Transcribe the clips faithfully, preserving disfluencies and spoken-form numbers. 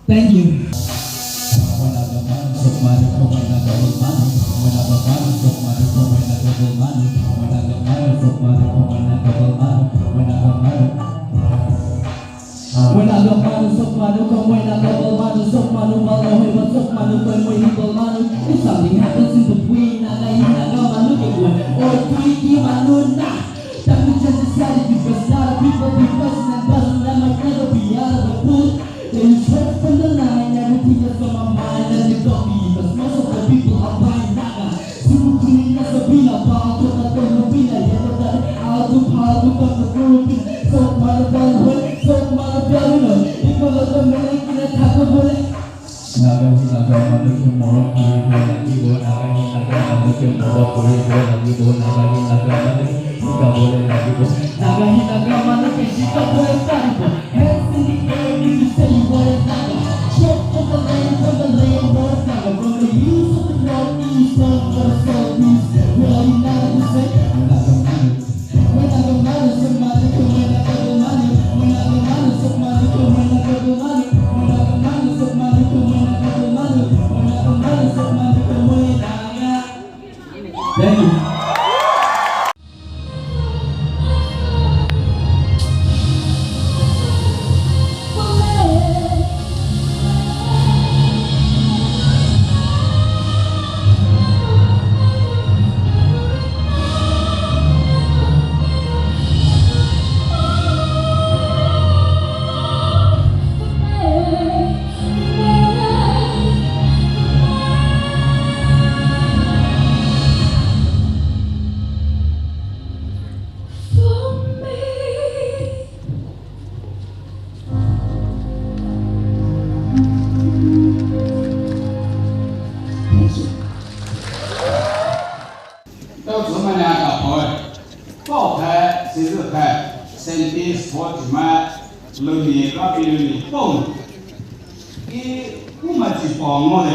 Thank you. If something happens in between, naga hi naga manu ke bue, or three D manu na. Time to change the strategy, because a lot of people be buzzing and buzzing that might never be out of the blue. They distract from the line, everything that's on my mind, let it go be, because most of the people are buying naga. Simu kuni na sabina, pa, to na to na bina, yet the time, I'll do power, do come the guru, be, so, mother, bell, way, so, mother, bell, you know, people of the morning, in the top of the Naga hi naga manu ke moro puri bo lagibo, naga hi naga manu ke moro puri bo lagibo, naga hi naga manu ke shika bole lagibo. Naga hi naga manu ke shika bole lagibo. Hands in the air if you say you want it, naga. Straight from the land, from the land, North Naga. From the hills of the northeast, from the southeast. We all united to say, naga manu. Thank you. 到此嘛呢，打破，爆开，谁是开，senti sport嘛，luni，rapi luni，pom，一，我们去帮我的。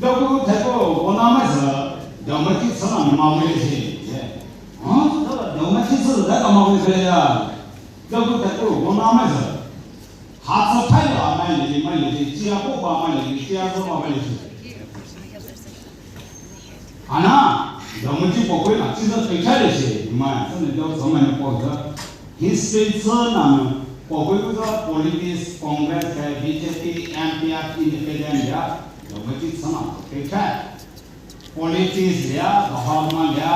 Daku thaiku gona mai sü, dama ki tsana ma mai se. Ah, dama ki tsana da ma mai se ya. Daku thaiku gona mai sü. Hatsa thai la mai le, mai le, chia ko ba mai le, chia ko ba mai le. Ana, dama ki po ko na, chi sa kai chai le se, ma, sa ne dau sa mai ne po sa. History tsü name, pokoi kuza politics, Congress kai, B J P, M P F, independent ya, dama ki tsana, kai kai. Politics ya, bahar ma ya,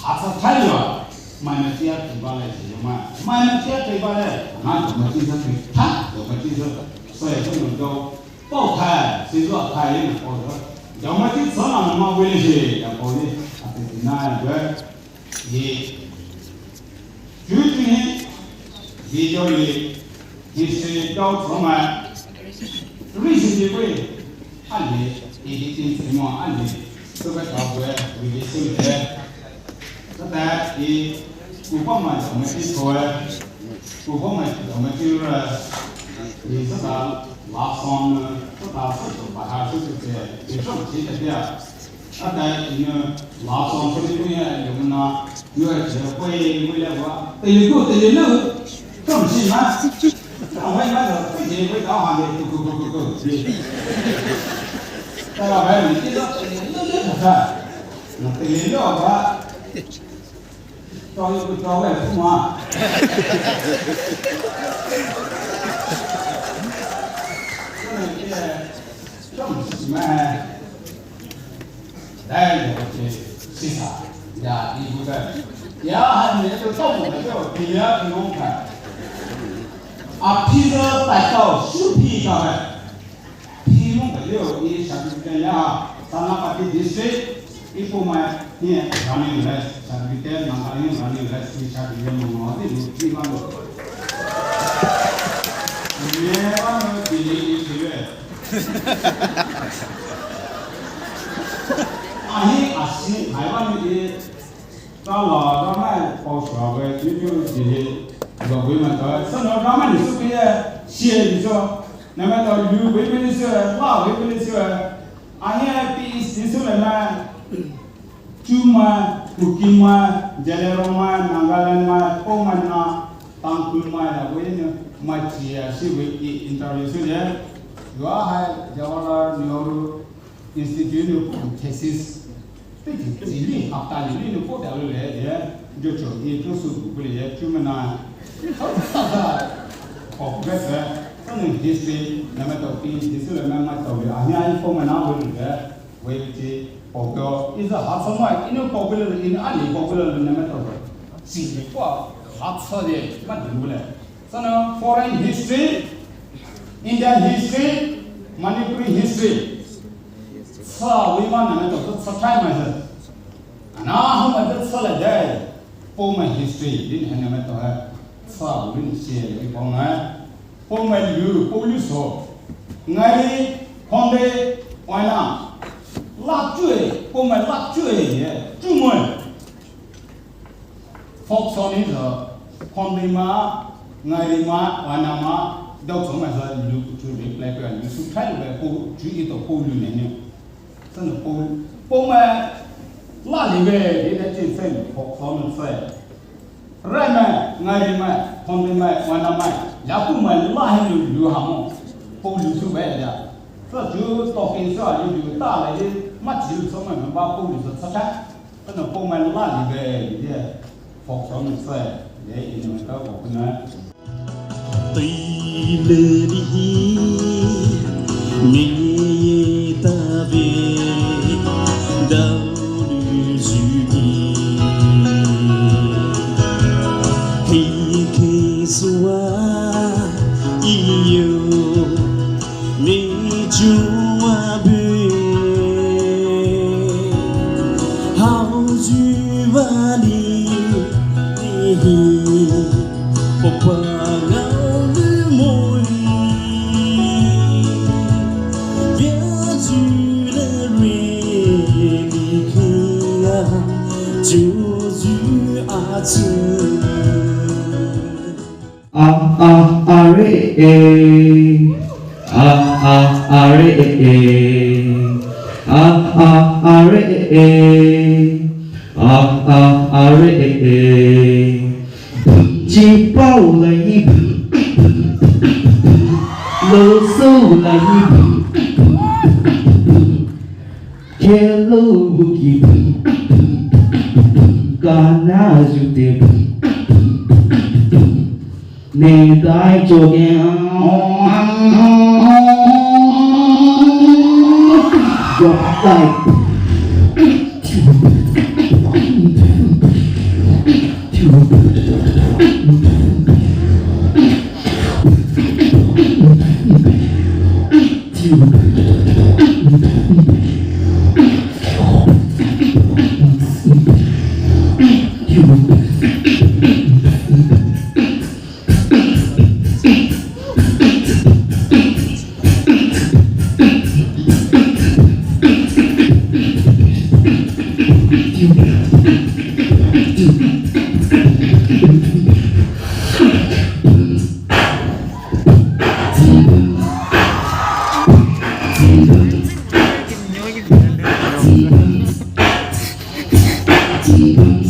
hatsa thai ya, mai na tia kai ba le, si ma, mai na tia kai ba le, na dama ki sa kai, ha, dama ki sa, so ya, so no, dau, pau thai, si zo thai, na pau zo, dama ki tsana, ma wele si, ya pau ni, a ti na ya, Ye. Juju ni, ye yo ye, ye se dau choma. Reason ye wei, a le, ye ye tin se mo, a le. So ka dau wei, wei ye se le. Sa ta ye, ku pa ma dau ma ti ko wei. Ku pa ma dau ma ti ra. Ye sa ta la song, sa ta sa to ba ha su se, ye so ti ta ya. Ata ina la song song ni ya yong na yo ya je poi poi le wa. Te le ko te le lo. Tong si ma. Ta wai ma lo, te le poi ta ha le ko ko ko ko ko. Ta la wai ni te lo te le lo le ta. Na te le lo wa. Tao yu ku tao wai ku ma. Tong si ma. Dai lo che sisa ya i bu dai. Ya ha ne to to mo to ti ya ki mo ka. A pi lo ta to su pi ka ba. Pi mo ka yo i sa bi ka ya. Senapati district i po ma ni running race, sa bi ka na running race ni sa bi ya mo mo ti lo ti ba lo. Ni ba lo ti ni ti. Ahi asi hai ba ni e. Ka la ka mai pau sha wei ni ni ji he. Ga wei ma ta. Sa no ka mai ni su ke ye. Si ye ni so. Na ma ta lu wei wei ni su. Wa wei wei ni su. Ahi pi si su le ma. Chu ma, Kuki ma, Zeliangrong ma, Nagaland ma, Pau ma na. Tangkhul mai la wei ne, mai chia shi wei i interview sü ye. Yua hai Jawaharlal Nehru Institute ne thesis. Te ji li hapta li li ne ko da le ye. Jo cho i to su bu le ye, chu me na. Sa sa sa. Ko be se. Sa ne history, na me to pi, history le me ma to le. A nya i ko me na bu le. Wei chi popular, is a hot song, mai, inu popular, in ali popular, na me to. Si le kwa, hot song de, ma du le. Sana foreign history, Indian history, Manipuri history. Sa wei ma na me to, sa chai mai sa. Ana ha ma de sa le de. Poumai history, din ha na me to hai. Sa wei ni si le poumai. Poumai lu, pou lu so. Ngai, Khonde, Wainam. Lak chu e, poumai lak chu e, ye, chu moi. Folk song ni so, Khonde ma, Ngai ma, Wainam ma, dau so mai so lu chu le play ko lu su thai le pou chu i to pou lu ne ne. Sana pou, poumai la li be, di na chin sen, folk song ni so. Rai mai, Ngai mai, Khonde mai, Wainam mai, ya ku mai la hi lu lu ha mo. Pou lu su be ya. Sa ju talking sa lu lu ta la ye, ma ji lu so mai ma ba pou lu so sa cha. Kana poumai la li be ye. Folk song ni so ye, ye in ka ko na. Tui le li hi, me ye ta ve, dau lu ju ni. Hei ke sua, i yo, me jua be. Hao ju va li, ni hi. Papa ngau le moi. Bia ju le re mi kia. Ju ju a ju. A, a, a, re, e. A, a, a, re, e, e. A, a, a, re, e, e. A, a, a, re, e, e. Chi pao la yi. Lo so la yi. Hello, Buki. Kana jute. Ne dai joge. Drop like.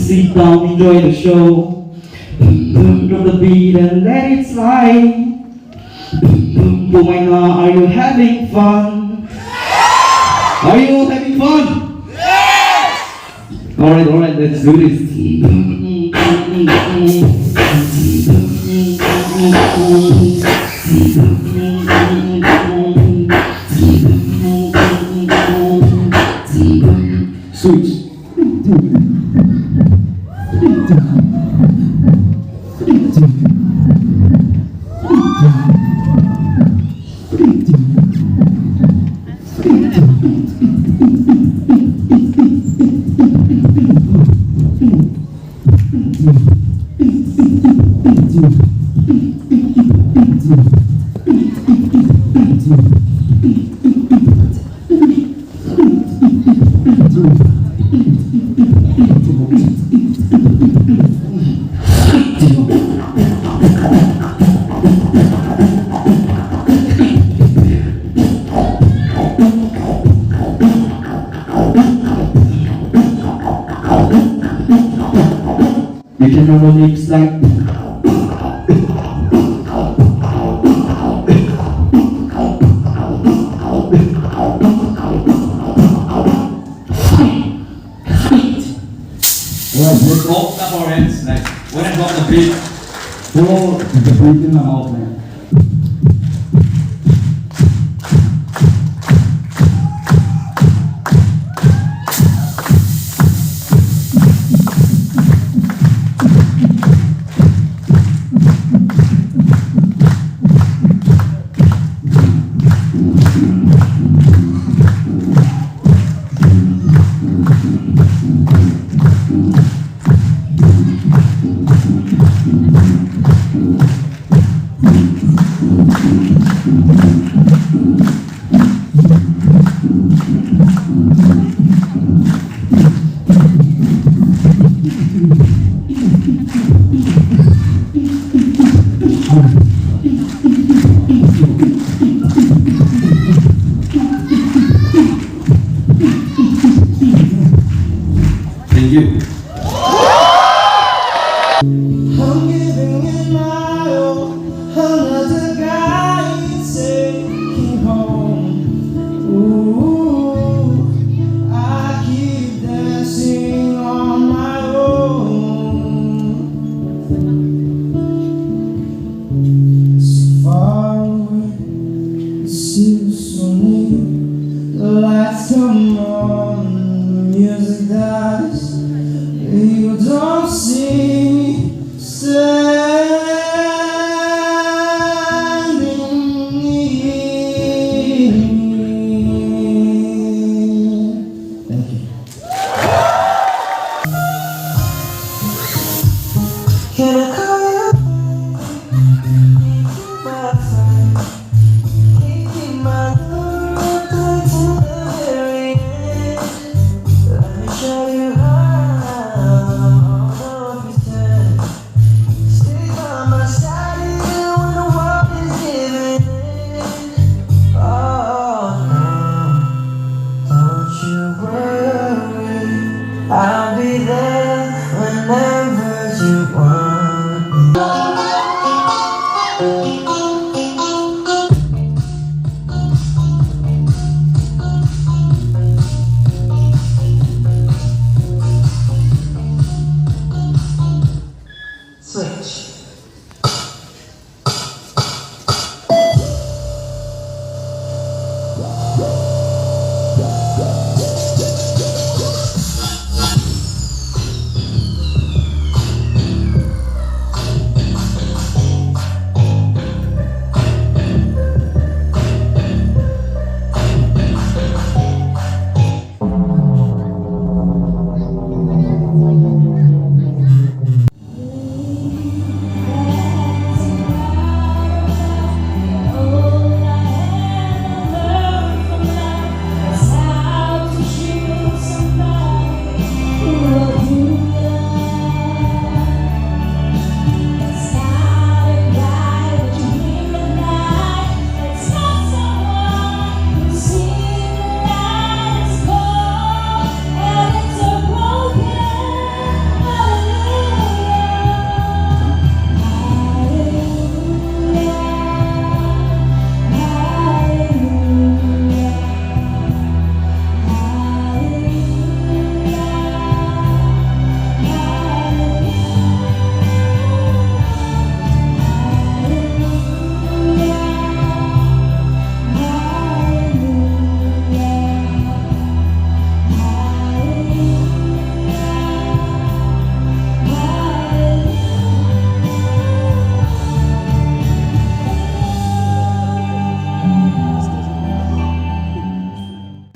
Sit down, enjoy the show. Boom, boom, drop the beat and let it slide. Boom, boom, boom, right now, are you having fun? Are you all having fun? Yes! All right, all right, let's do this. Switch. You can roll your lips like. Our hands, like, when I drop the beat, follow the beat in the mouth, man. Thank you. I'm giving it my all. Another guy is taking home. Ooh, I keep dancing on my own. So far away, still so near. The lights come on, the music dies. You don't see me standing here. Thank you. Can I call you? My friend, keep my love till the very end. Let me show you how. Don't pretend. Stay by my side even when the world is giving in. Oh no, don't you worry, I'll be there whenever you want me. Switch.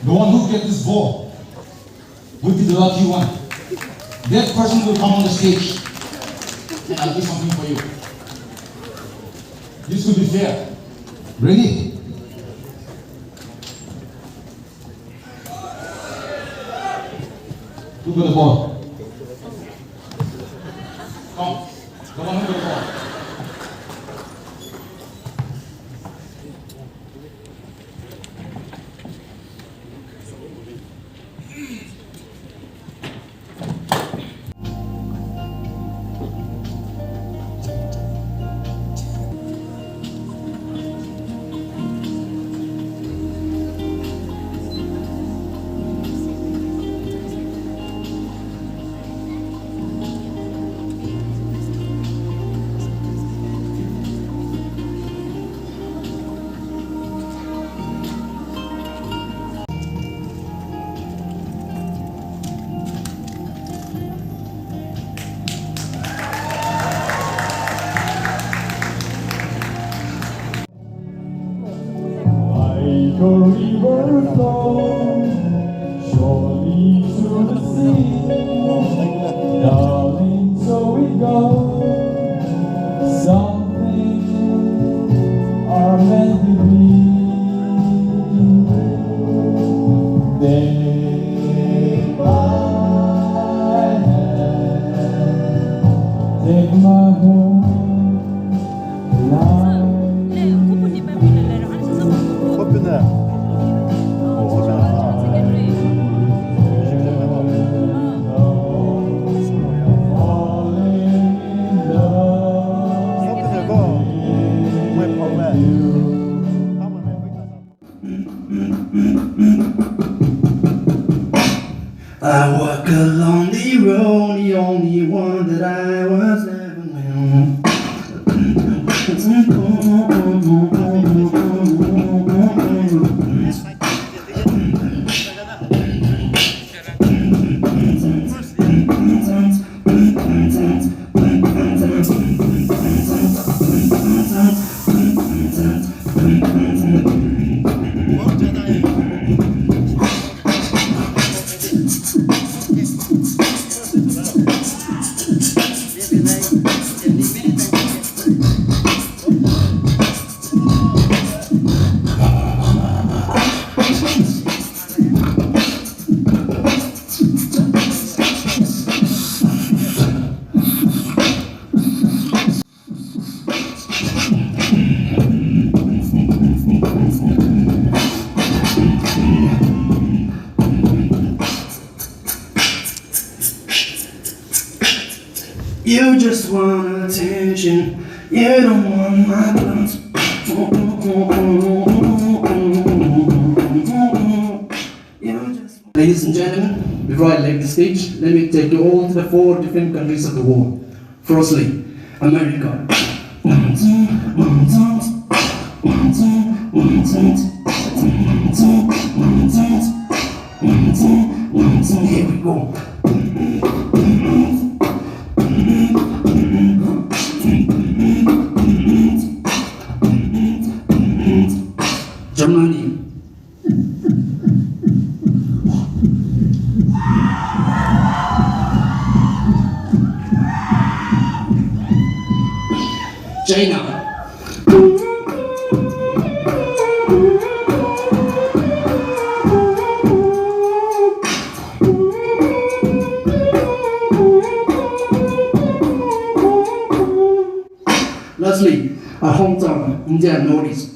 The one who get this ball will be the lucky one. That person will come on the stage, and I'll do something for you. This will be fair. Ready? Look at the ball. Come. Come on, look at the ball. Your river flows surely to the sea, darling, so it goes. Some things are meant to be. Take my hand, take my home. I walk a lonely road, the only one that I was ever known. You just want attention. You don't want my blood. You just... Ladies and gentlemen, before I leave the stage, let me take you all to the four different countries of the world. Firstly, America. Here we go. Germany. China. Lastly, our hometown, India, Northeast.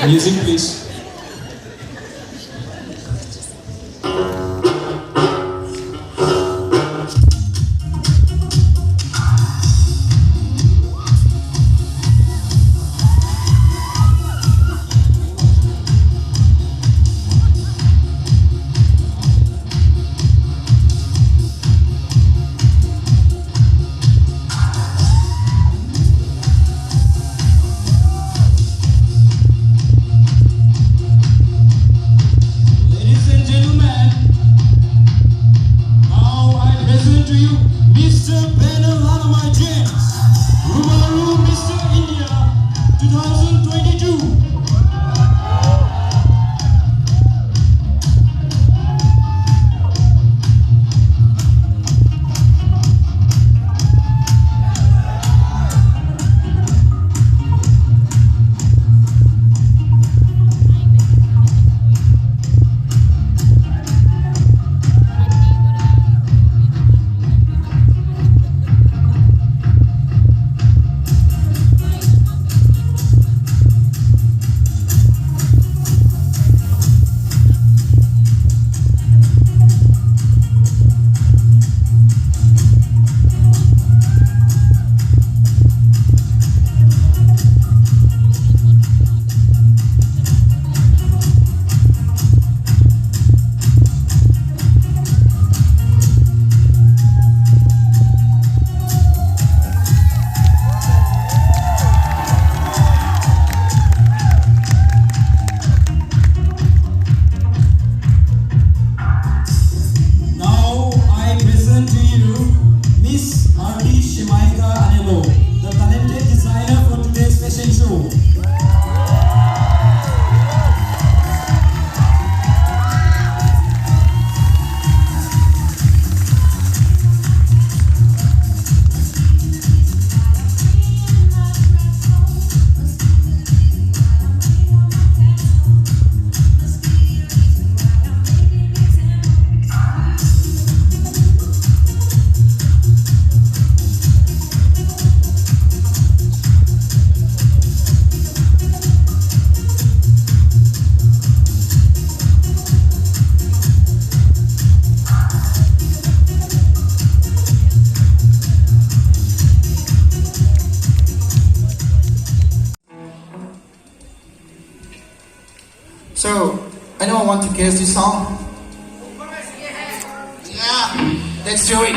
Music, please. Ladies and gentlemen, now I present to you Mister Banner Lanamai James, Rubaru Mister India two thousand twenty-two. Now I present to you Miss Arti Shemaika Anelo, the talented designer for today's fashion show. So, anyone want to guess this song? Yeah, let's do it.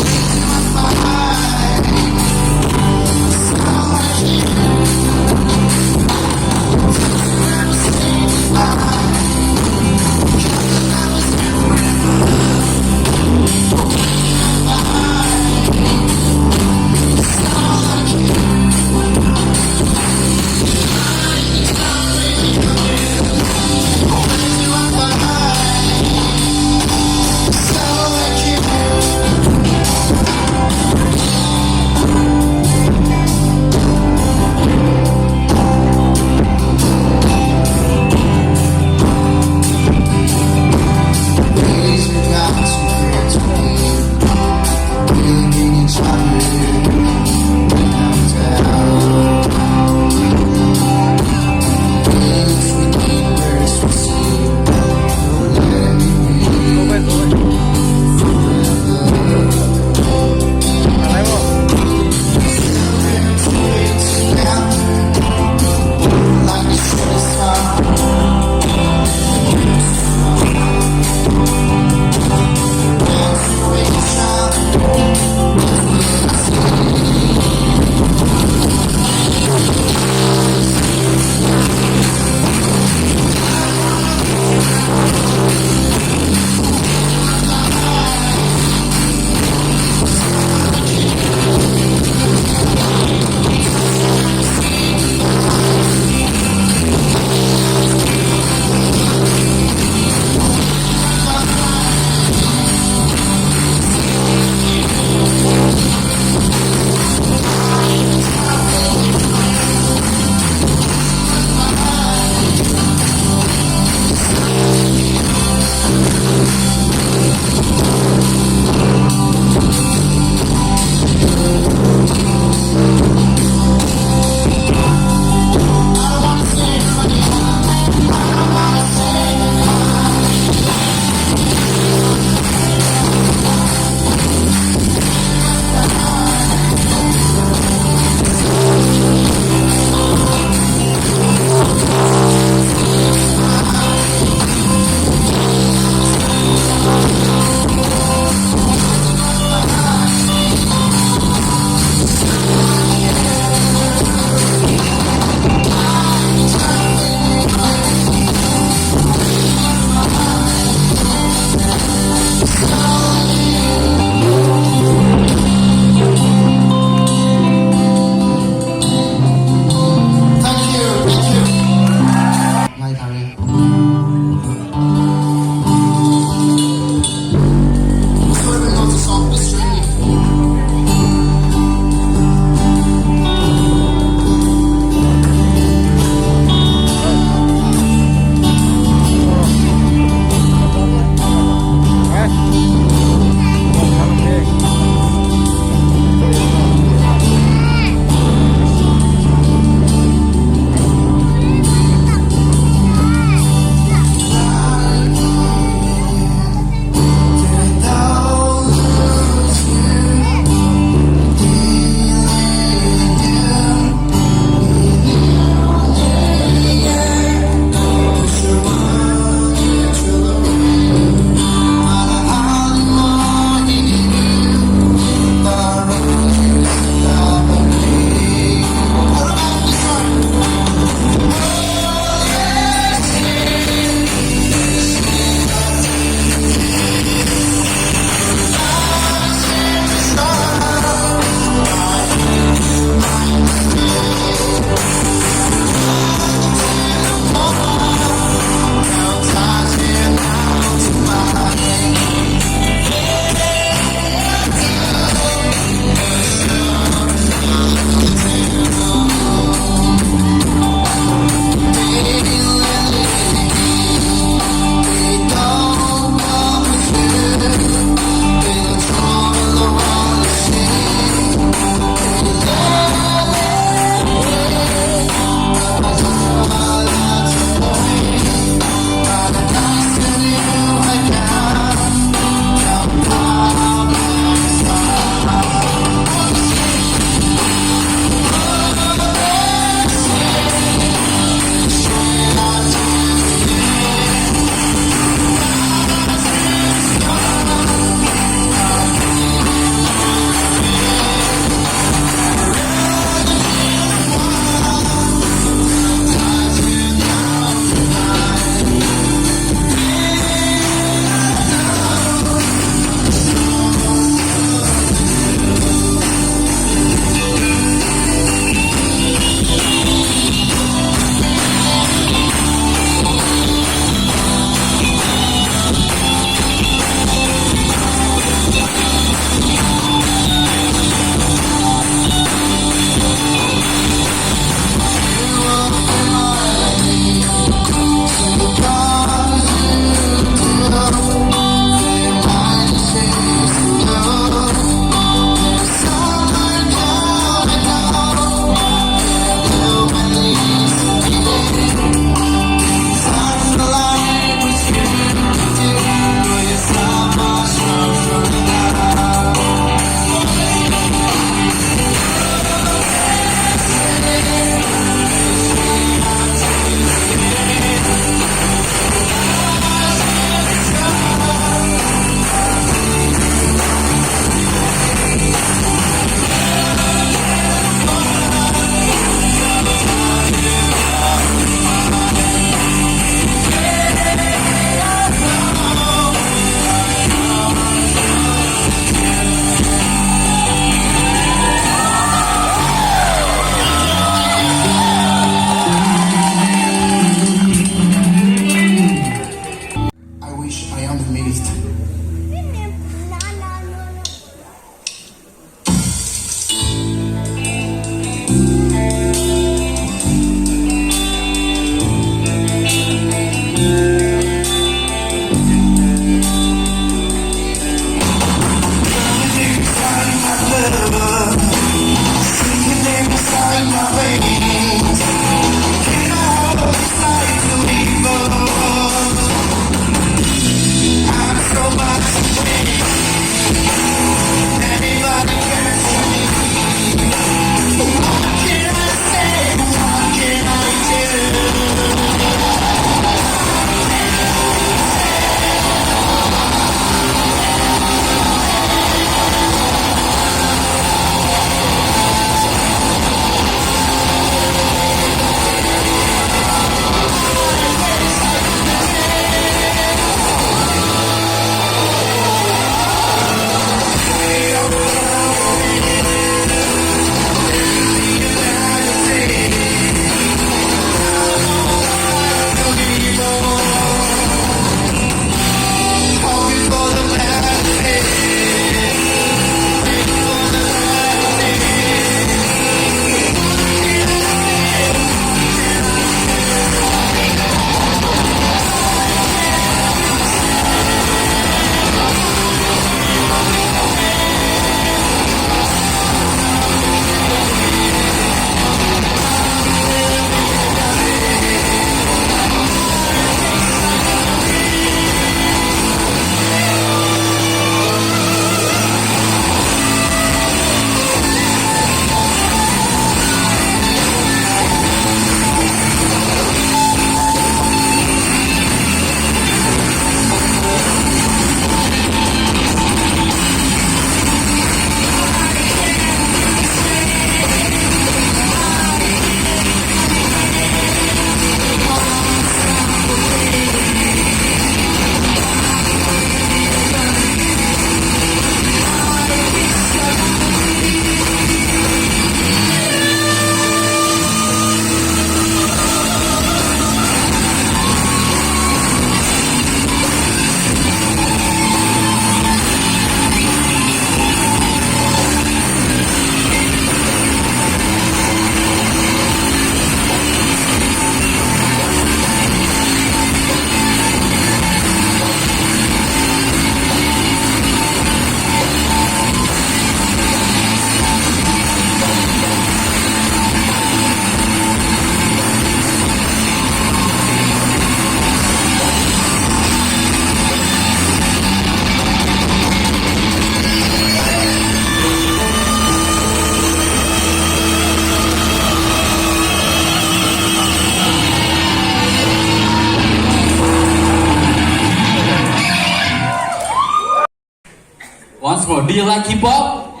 Do you like hip hop?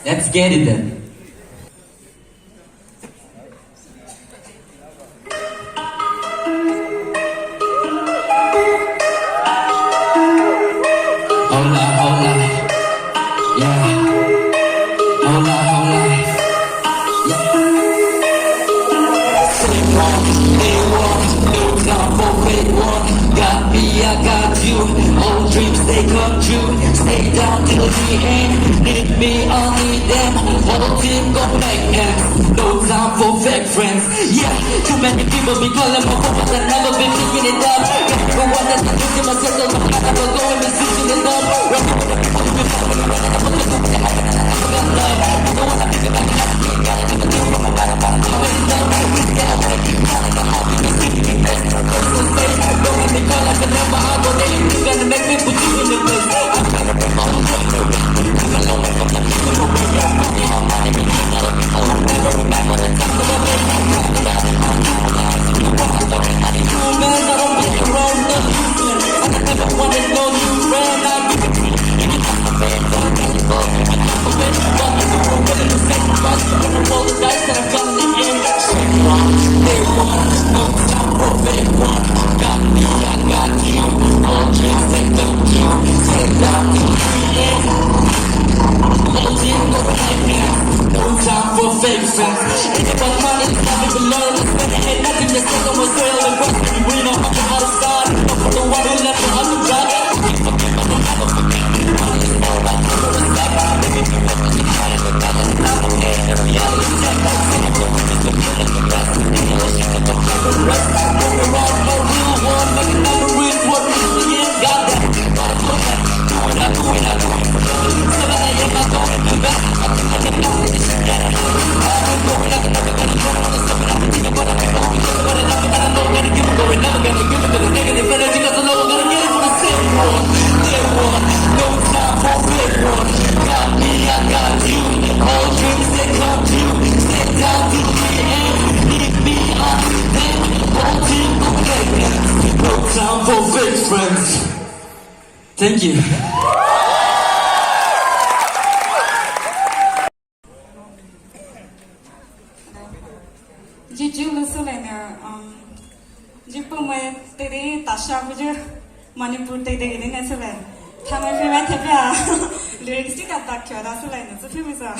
Let's get it then. Hola, hola. Yeah. Hola, hola. Yeah. Say what they want, no time for fake one. Got me, I got you. All dreams they come true. Stay down till the end. Need me, I need them. Whole team gon' make ends. No time for fake friends. Yeah, too many people be calling my phone, but I never been picking it up. Got the one that's not using my circle, but I never go in the switching it up. Thank you. Ji ju lu sülai na, um, ji pumai teri tasha buju Manipur te de ne sülai. Thamai phi mai thepia. Lyrics ti ka tak kyo da sülai na, sü phi mai sa.